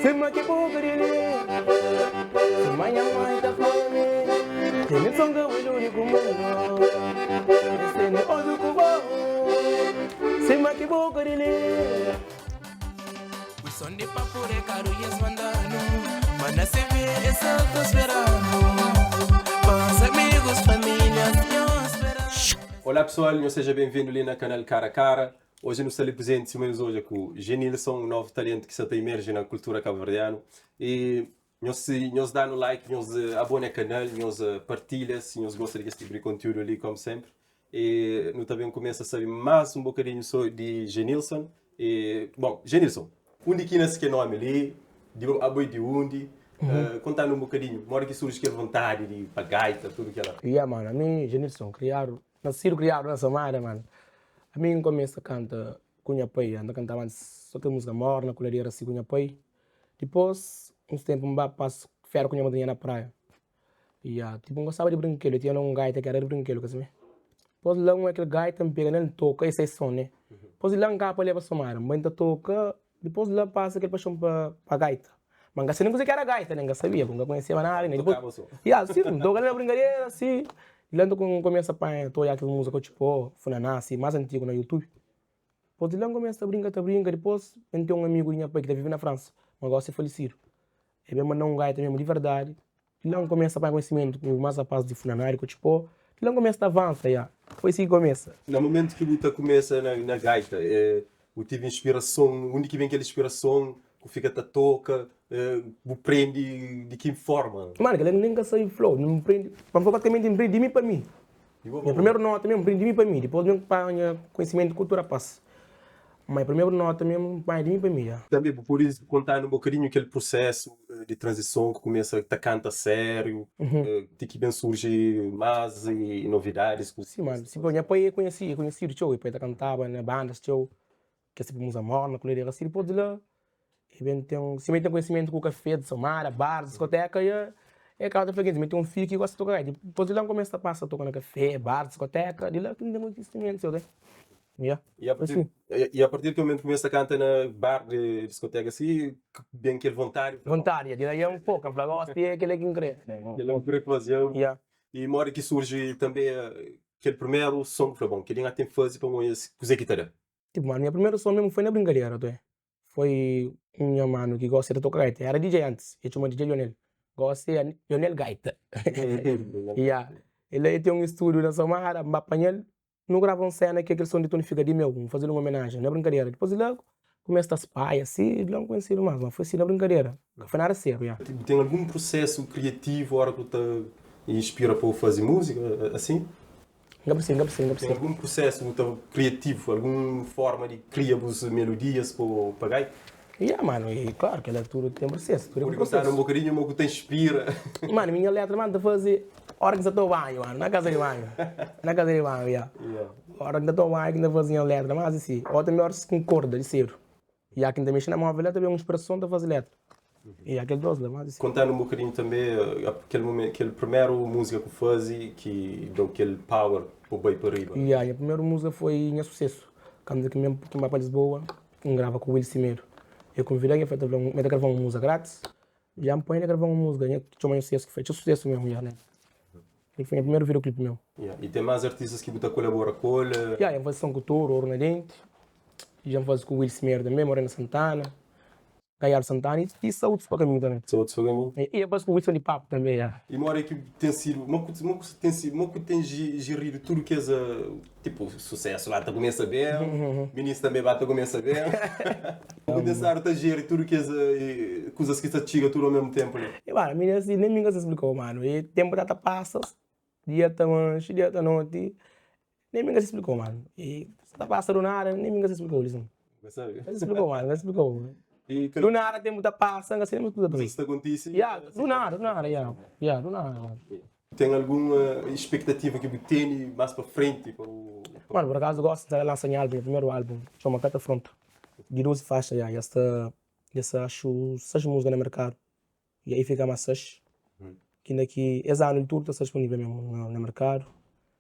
Sima ki boka di li Sima nha mai ta fla mi Tene son ka bu iludi ku mundu Es tene odju ku bo Sima ki boka di li Son di papu rekadu i es manda-nu Ma na CV es sa ta spera-nu Pans amigus, familias, nhos spera-nu. Olá pessoal, nhos seja benvindu li na kanal Cara a Cara. Oji nu sta li prizenti sima nhos odja ku Genilson, un novu talentu ki sta ta imerji na kultura kabuverdianu. I nhos si nhos danu like, nhos abona kanal, nhos partilha si nhos gosta di kes tipu di kontiudu li komu senpri. I nu ta ben kumesa sabi mas un bokadinhu so di Genilson. I bon, Genilson, undi ki nasi kel nomi li? Di abo é di undi? Kontanu un bokadinhu modi ki surji kel vontadi di pa gaita tudu kela. Ya mano, ami Genilson, kriadu Nasidu kriadu na Somada, mano. Ami N kumesa kanta ku nha pai. N ta kantaba antis so kel múzika morna ku ladera si ku nha pai. Dipôs, uns ténpu N ba pasa féria ku nha madrinha na praia. Ya, tipu N gostaba di brinkelu. El tinha la un gaita ki éra di brinkelu, ka sabe? Dipôs la N oia kel gaita, N pega nel, N toka, e sai son, ne? Dipôs di la N kaba pa leba Somada. N bai N ta toka, dipôs di la pasa kel paxon pa gaita. Ma N ka sabia nen kuzê ki éra gaita, nen N ka sabia, N ka konheseba nada nen. Tokaba so. Ya, si, N toka la na bringadera, si. Di la N kumesa panha, ta odja kes múzika Kotxipó, Funaná, si, más antigu na YouTube. Dipôs di la N kumesa ta brinka, ta brinka, dipôs N ten un amigu di nha pai ki ta vive na Fransa, ma gósi é falesidu. El ben manda-m un gaita mésmu di verdadi. Di la N kumesa panha konhisimentu ku más rapaz di Funaná, di Kotxipó. Di la N kumesa ta avansa, ya. Foi si ki kumesa. Na mumentu ki bu ta kumesa na gaita, bu tive inspirason? Undi ki ben kel inspirason ku fika ta toka? Bu prendi di ki forma? Mano, kel-la nen ka sabe fla-u. N prendi, pa N fla pratikamenti N prendi di mi pa mi. Nha primeru nota mesmu, N prendi di mi pa mi. Dipôs mi panha konhisimentu ku otu rapaz. Ma nha primeru nota mesmu, N panha di mi pa mi, ya. Tanbe bu pode konta-nu un bokadinhu kel prusésu di tranzison ku kumesa ta kanta sériu, ti ki ben surji más novidadis ku. Si, mano. Si, nha pai é konhesidu, é konhesidu txeu. Nha pai ta kantaba na bandas txeu. Kes tipu muza morna ku ladera si dipôs di la e ben ten sima e ten konhisimentu ku kafé di Somada, bar, diskoteka e e kaba ta fla gentis mi ten un fidju ki gosta toka gaita dipôs di la N kumesa ta pasa toka na kafé, bar, diskoteka di la ki N ten konhisimentu si ok ya I a partir i a partir di ki momentu kumesa ta kanta na bar di diskoteka si ben kel vontadi vontadi ya di la ya N foka N fla gosi é kel-la ki N kre kel-la ki N kre faze ya I modi ki surji tanbe kel primeru son ki fla bon kel-li N ten faze pa N oia kuzê ki ta da. Tipo mano, nha primeru son mesmu foi na brinkadera tu é. Foi un nha manu ki gosi ta toka gaita, era DJ antis, e txoma DJ Lionel, gosi é Lionel Gaita. Ya, el el ten un studiu na Somada, N ba panha-l, nu grava un sena ki é kel son di Tony Fika di meu, N faze-l un omenajen na brinkadera. Dipôs di la, kumesa ta spaia si, di la N konhesidu más, ma foi si na brinkadera, ka foi nada sériu, ya. Bu ten algun prusésu kriativu óra ku ta inspira pa bu faze múzika asin? N ka persebi, n ka persebi, n ka Ten persebi. algun prusésu bu ta kriativu, algun forma di kria bus melodias pa bu pa gaita? Ya, manu, e klaru kela tudu ten prusésu, tudu é Pode kontanu ku un prusésu. bokadinhu mo ku ta inspira? Manu, mi nha letra manu ta faze ora ki N sta toma banhu, manu, na kaza di banhu, na kaza di banhu, ya. Ora ki N ta toma banhu ki N ta faze nha letra, mas asi, o tanbe oras ki N korda di sedu. Ya ki N ta mexe na móvel la ta ben un inspirason ta faze letra. Ya kel dos la más di. Kontanu un bokadinhu tanbe kel mumen kel primeru múzika ku faze ki dau kel power pa bai pa riba. Ya nha primeru múzika foi nha susesu kantu ki mi ki N bai pa Lisboa N grava ku Will Semedo. El konvidan el fla ta fla mi ta grava un múzika gratis. Ya N poi el grava un múzika nha ki txoma nha susesu ki foi txeu susesu mesmu ya. Kel foi nha primeru videoclip meu. Ya i ten más artistas ki bu ta kolabora ku el? Ya, dja N faze son ku Toro, Oru na Denti. Dja N faze ku Will Semedo tanbe, Morena Santana. Gaiardo Santana i sa otus pa kaminhu tanbe. Sa otus pa kaminhu. I e faze ku Wilson di Papu tanbe, ya. I modi ki ten sidu, mo ku mo ku ten sidu, mo ku ten jeridu tudu kes tipo susesu ba ta kumesa ben, minis tanbe ba ta kumesa ben. Mo ku ten stadu ta jeri tudu kes kuzas ki sta txiga tudu ao mesmu tenpu li? E mano, mi asi nen mi ka sa splikau mano, e tenpu ta ta pasa, dia ta manxi, dia ta noti, Nen mi ka sa splikau mano E ta pasa do nada nen mi ka sa splikau li sin Ka sabe Ka sa splikau mano ka sa splikau Do nada tempu ta pasa N ka sabe nen kusa ta Kusa ta kontisi Ya do nada do nada ya ya do nada mano. Ten algun expectativa ki bu teni mas pa frenti pa bu. Mano por akazu gosi N ta lansa nha album nha primeru album txoma Ka Ta Fronta di 12 faixa ya ya sta ya sta axu 6 musika na merkadu. E aí fica más 6. Ki ki es anu li tudu ta sta disponível mesmu na merkadu.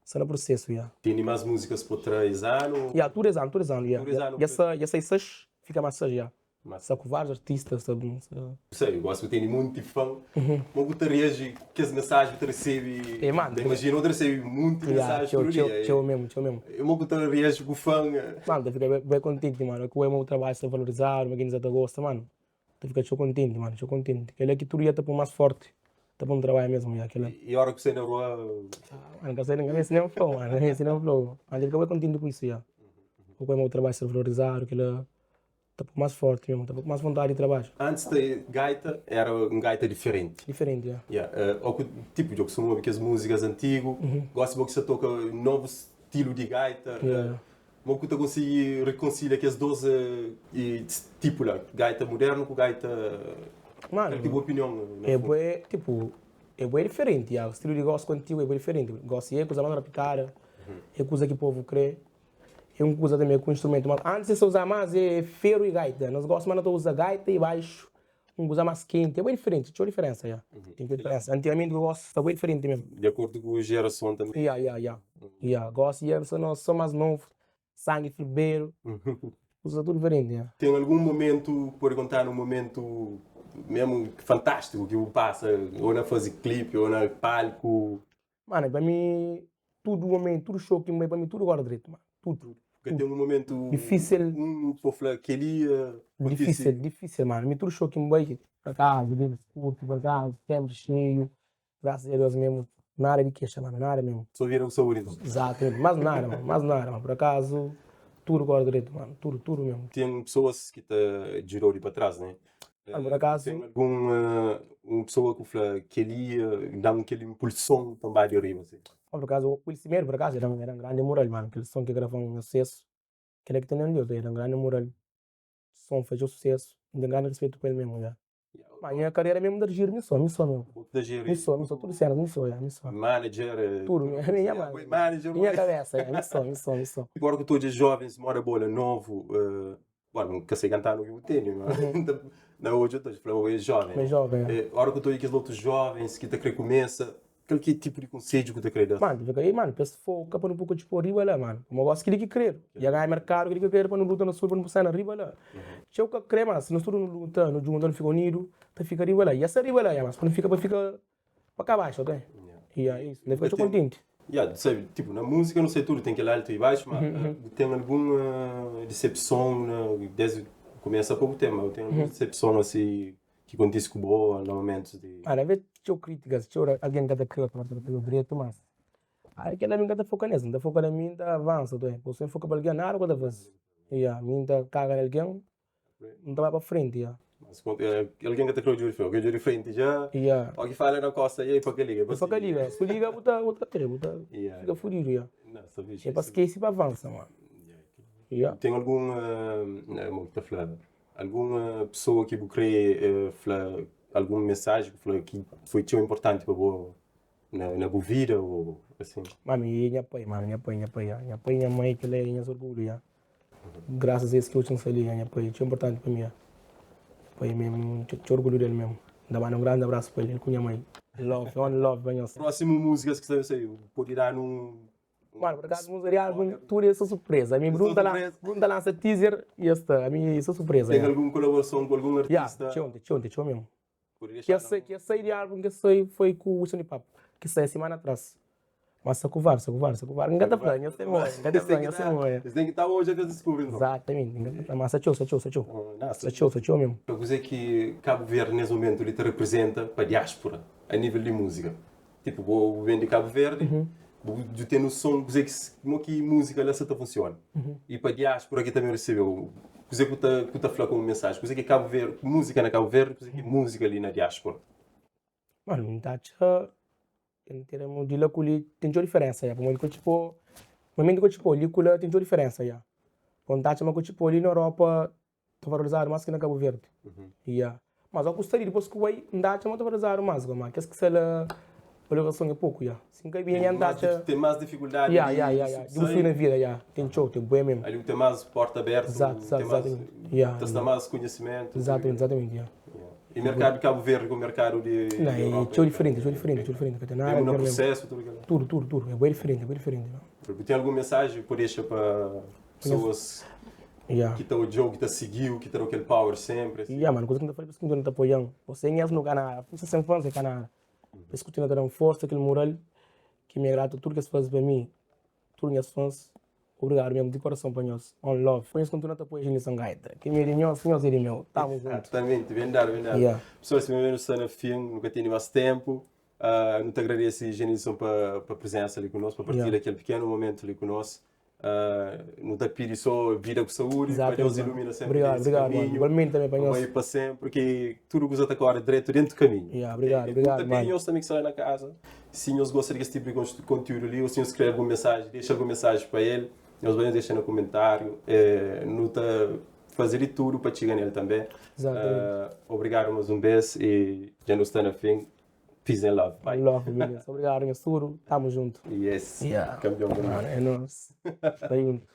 Sta na prosesu ya. Tene más múzikas pa tra es anu? Ya, tudu es anu, tudu es anu ya. Tudu es anu. Dja sa, dja sai 6, fika más 6 ya. Sta ku várius artista, sta. Sei, gosi bu tene munti fan, ma bu ta reaji ku kes mensaji bu ta resebe? E mano, Ta imajina bu ta resebe munti mensaji txeu, tudu txeu, dia. Txeu mesmu, txeu mesmu. E ma bu ta reaji ku fan? Mano, ta fika bem kontenti, mano, ku bu trabadju sta valorizadu, ma kenza ta gosta, mano. Ta fika txeu kontenti, mano, txeu kontenti. Kel-la ki tudu dia ta pô más fórti, ta pô-m trabadja mesmu, ya, kel-la. I óra ku sai na rua? Ah, mano, ka sai, ka meste nen fla-u, mano, ka meste nen fla-u. Mas ta fika bem kontenti ku isu, ya. Ku bu trabadju sta valorizadu, kel-la ta pô más fórti mesmu, ta pô ku más vontadi di trabadja. Antis di gaita éra un gaita diferenti. Diferenti, ya. Ya, ó ku tipu dja kustuma obi kes múzikas antigu, gósi bo ki sta toka novu stilu di gaita. Ya. Mo ku ta konsigi rikonsilia kes dos tipu la, gaita mudernu ku gaita. Mano, Kal ki bu opinion na é fundu? bué, tipu, é bué diferenti, ya, stilu di gósi ku antigu é bué diferenti. Gósi é kuza más rapikada, é kuza ki povu krê, é un kuza tanbe ku instrumentu más. Antis es ta uza más é feru i gaita, nos gósi más no ta uza gaita i baixu, un kuza más kenti, é bué diferenti, txeu diferensa, ya, ten txeu diferensa. Antigamenti ku gósi sta bué diferenti mesmu. Di akordu ku jerason tanbe. Ya, ya, ya. Ya, gósi ya so nos so más novu, sangi ferberu, kuza tudu diferenti, ya. Ten algun momentu, pode kontanu un momentu mesmu fantástiku ki bu pasa ou na faze klipi ou na palku? Mano, pa mi tudu momentu, tudu show ki N bai, pa mi tudu kóre dretu, mano, tudu. Ka ten un momentu Difísil. Un pa fla kel-li kontise? Difísil, difísil, mano. Mi tudu show ki N bai, pa kazu, delis kurti, pa kazu, sénpri xeiu. Graças a Deus mesmo, nada di kexa mano, nada mesmo. Só vida ku saúde então. Exatamente, mais nada mano, mais nada mano, por acaso tudo corre direito mano, tudo, tudo mesmo. Ten pessoas ki ta djudau di pa trás né? Mano, por acaso. Ten algun un pessoa ku fla keli dam kel impulson pa ba di riba si? Por acaso o Will Smith por acaso era un grande mural mano, kel son ki grava un sucesso, kela ki ta na Deus, era un grande mural, son faze sucesso, N ten grande respeito pa el mesmo ya. Ma nha karera mesmu ta jiri mi so, mi so mesmu. Bo ta jiri? Mi so, mi so, tudu senas mi so, ya, mi so. Manager? Tudu, mi nha manager. Nha kabesa, ya, mi so, mi so, mi so. Agora ku ta odja jovens moda bo la novu, bon, N ka sai kanta anu ki bu tene, ma na odja ta fla bo é joven. Mi é joven, ya. Ora ku ta odja kes otus jovens ki ta kre kumesa, Kal ki é tipu di konsedju ku ta krê da? Mano, fika ei, mano, pa es foka pa nu pô kotxi pô riba la, mano. Pamodi gosi kel-li ki kredu. Dja ganha merkadu, kel-li ki kredu pa nu luta na sul pa nu pô sena riba la. Txeu ka krê, mas si nos tudu nu luta, nu djunta, nu fika unidu, ta fika riba la. Dja sta riba la, ya, mas pa nu fika pa fika pa ka baxu, ok? Ya, é isu. Nu ta fika txeu kontenti. Ya, bu sabe, tipu, na múzika nu sai tudu ten kel altu i baxu, ma bu ten algun disepson na desdi ku kumesa poku tenpu, ma bu ten algun disepson asi Ki kontise ku bo na momentus di. Mano, avê txeu krítikas, txeu algen ka ta krê pa ta faze dretu, mas ai kel-la mi N ka ta foka nes, N ta foka na mi, N ta avansa tu e. Si N foka pa algen nada ku ta faze, ya, mi N ta kaga na algen, N ta bai pa frenti, ya. Mas algen ka ta krê odja-u di frenti, odja-u di frenti dja, Ya. O ki fala na kosta, ei, pa ka liga, pa ka liga, si bu liga bu ta, bu ta, bu ta fika fudidu, ya. É pa skese pa avansa, mano, ya. Ten algun, mo ki ta fla, Algun pesoa ki bu krê fla algun mensaji ki fla ki foi txeu inportanti pa bo na bu vida ô asin? Mano, e nha pai, mano, nha pai, nha pai, ya. Nha pai, nha mai, kel-la é nhas orgulhu, ya. Grasas a es ki oji N sta li, ya. Nha pai é txeu inportanti pa mi, ya. Nha pai mesmu, N ten txeu orgulhu del mesmu. N ta manda un grandi abrasu pa el, el ku nha mai. Love, one love pa nhos. Prósimu múzikas ki sta ben sai, bu pode da-nu un Mano, por acaso música de álbum, tudo é só surpresa. A mim, Bruno tá lá, Bruno tá lança teaser e está. A mim é só surpresa. Tem alguma colaboração com algum artista? Yeah, txeu, txeu, txeu mesmo. Que eu sei, que eu sei de álbum que eu sei foi com o Wilson de Papo, que saiu semana atrás. Mas só com vários, só com vários, só com vários. Ninguém tá falando, eu sei moia, ninguém tá falando, eu sei moia. Eles têm que estar hoje até descobrir. Exatamente, ninguém tá falando, mas só txeu, só txeu, só txeu. Só txeu, só txeu mesmo. Para você que Cabo Verde nesse momento ele te representa para a diáspora, a nível de música. Tipo, bo ben di Kabu Verdi, bu dju ten noson kuzê ki mo ki múzika la sa ta funsiona. I pa diáspora ki tanbe resebeu, kuzê ku ta ku ta fla komu mensaji? Kuzê ki Kabu Verdi, múzika na Kabu Verdi, kuzê ki múzika li na diáspora? Mano, N ta atxa en termu di la ku li ten txeu diferensa ya, pamodi ku txeu momentu ku txeu li ku la ten txeu diferensa ya. N ta atxa ma ku txeu li na Europa Ta valorizadu más ki na Kabu Verdi. Ya. Mas ó ku sta li dipôs ku bai, N ta atxa ma ta valorizadu más gó. Ma kes ki sta la, valorizason é poku, ya. Si N ka binha, N ta atxa. Ten más difikuldadi di. Ya, ya, ya. Di bu sui na vida, ya. Ten txeu, ten bué mésmu. Ali bu ten más porta abertu. Exato, exato, exatamente. Ya. Ta sta más konhisimentu. Exatamente, exatamente, ya. E merkadu di Kabu Verdi ku merkadu di Europa? Não, é txeu diferenti, txeu diferenti, txeu diferenti. Ka ten nada a ver mesmu. Mesmu na prusesu, tudu kel-la? Tudu, tudu, tudu. É bué diferenti, é bué diferenti. Bu ten algun mensaji ki bu dexa pa pesoas? Yeah. ki ta odja-u, ki ta sigi-u, ki ta da-u kel power sempri. Assim. Yeah, mano, kuza ki N ta fla pa es kontinua ta apoia-m. Bo sen es nu ka nada. Forsa sen fans é ka nada. Es kontinua ta da-m forsa, kel mural, ki mi é gratu tudu ki es faze pa mi. Tudu nhas fans, obrigadu mesmu di korason pa nhos. One love. Pa nhos kontinua ta apoia Genilson Gaita. Ki mi é di nhos, nhos é di meu. Tamo juntu. Exatamente, bem dadu, bem dadu. Yeah. Pessoal, si mesmu nu sta na fin, nu ka tene mas tempu. Uh, nu ta agradese Genilson pa, pa presensa li ku nos, pa partilha Yeah. kel pequeno momento li ku nos. Uh, nu ta pidi so vida ku saúde, pa Exato, Deus mano. ilumina sempre Obrigado, esse obrigado, mano. caminho. Igualmente também pa Pa nhos. bai pa sempre, que tudo kuza ta corre direto dentro do caminho. Yeah, obrigado, E obrigado, nu ta pidi mano. nhos também que sta lá na casa, se nhos gosta desse tipo de conteúdo ali, ou se nhos quer alguma mensagem, deixa alguma mensagem para ele, nhos vai deixar no comentário. Eh, nu ta fazer de tudo para chegar nele também. Exatamente. Uh, obrigado mais um vez e já nos está na fim. Peace and love. Bye. Love, beleza. Obrigado, nhos tudo. Tamo junto. Yes. Yeah. Campeão do mundo. Mano, é nóis. Tá junto.